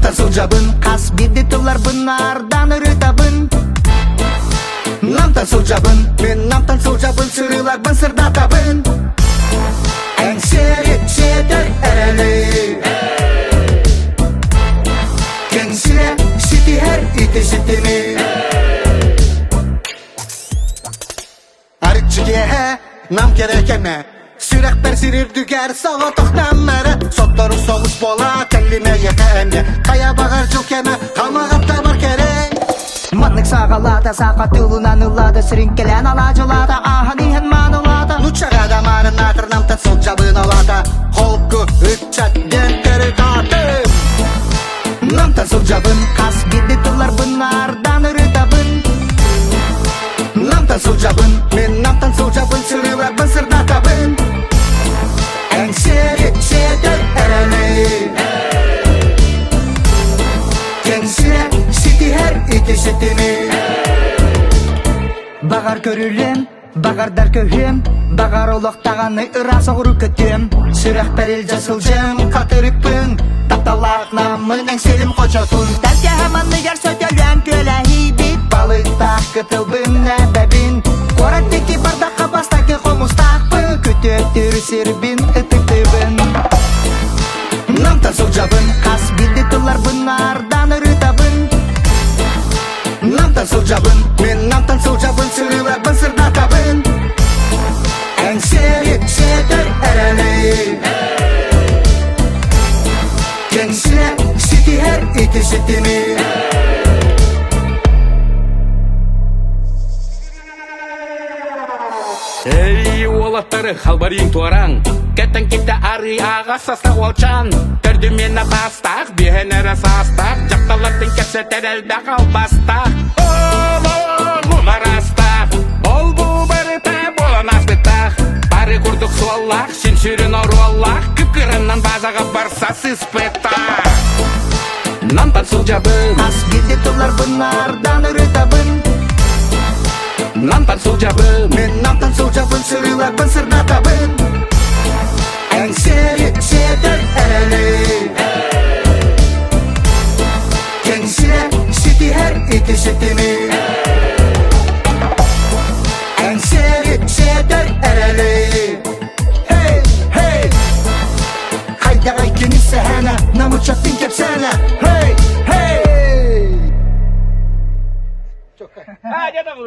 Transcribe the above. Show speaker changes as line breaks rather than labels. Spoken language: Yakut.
Намтан сылдьабын
Хас биирди тылларбын наардаан ырытабын
Намтан сылдьабын Мин намтан сылдьабын Сырыыларбын сырдатабын Эҥсиэри сиэтэр эрэли Кэҥсиэ ситиһэр ити ситими Арыччы киэһэ нам кэрэ кэмэ Сүрэхпэр сир үрдүгэр соҕотох наммара Соттору соҕус буола кэллим эйиэхэ эмиэ Хайа баҕар дьыл кэмэ хамаҕатта бар кэрэ
Маннык саҕалаата саха тылынан ыллаата сириҥкэлээн алаадьылаата ааһан иһэн маанылаата
Нуччаҕа да маарыннаатар намтан сылдьабын алаата Холку ыччат диэн төрүт аатым Намтан сылдьабын
Хас биирди тылларбын наардаан ырытабын
Намтан сылдьабын Мин намтан сылдьабын Сырыыларбын сырдатабын Эҥсиэри сиэтэр эрэли Кэҥсиэ ситиһэр ити ситими
Баҕар көрүлүөм, баҕардар көһүөм, баҕар олох даҕаны ыраас оҕуру көтүөм. Сүрэхпэр илдьэ сылдьыам хатырыкпын, тапталлаах наммын эҥсиэлим хочотун. Тэлгэһэм анныгар сөтөлөөн күөлэһийбит балыктаах кытылбын эбэбин. Куорат диэки бардахха бастакы хомустаахпын, күтүөттүүр сирбин ытыктыыбын.
Намтан сылдьабын
Хас биирди тылларбын наардаан ырытабын.
Намтан сылдьабын Мин намтан сылдьабын Сырыыларбын сырдатабын Эҥсиэри сиэтэр эрэли Кэҥсиэ ситиһэр ити ситими
Эй, уолаттары халбарыйын туораҥ, кэттэн киттэ арыы ааҕа саста уолчаан, төрдүмүөнэ таастаах, биэһэн эрэ саастаах, дьахталлартын кэпсэтэр элбэх албастаах, олоҕум араастаах, ол-бу барыта буолан ааспыттаах, бары курдук суоллаах, син сүрүн оруоллаах, кып-кыраннан базаҕа барса сыспыттаах. Намтан сылдьабын,
Хас биирди тылларбын наардаан ырытабын.
Намтан сылдьабын,
Мин намтан сылдьабын Сырыыларбын сырдатабын Эҥсиэри сиэтэр эрэли Кэҥсиэ ситиһэр ити ситими Эҥсиэри сиэтэр эрэли Hey, hey! Хайдаҕай кини сэһэнэ, намычаттын кэпсээнэ Hey, hey!
А, я там.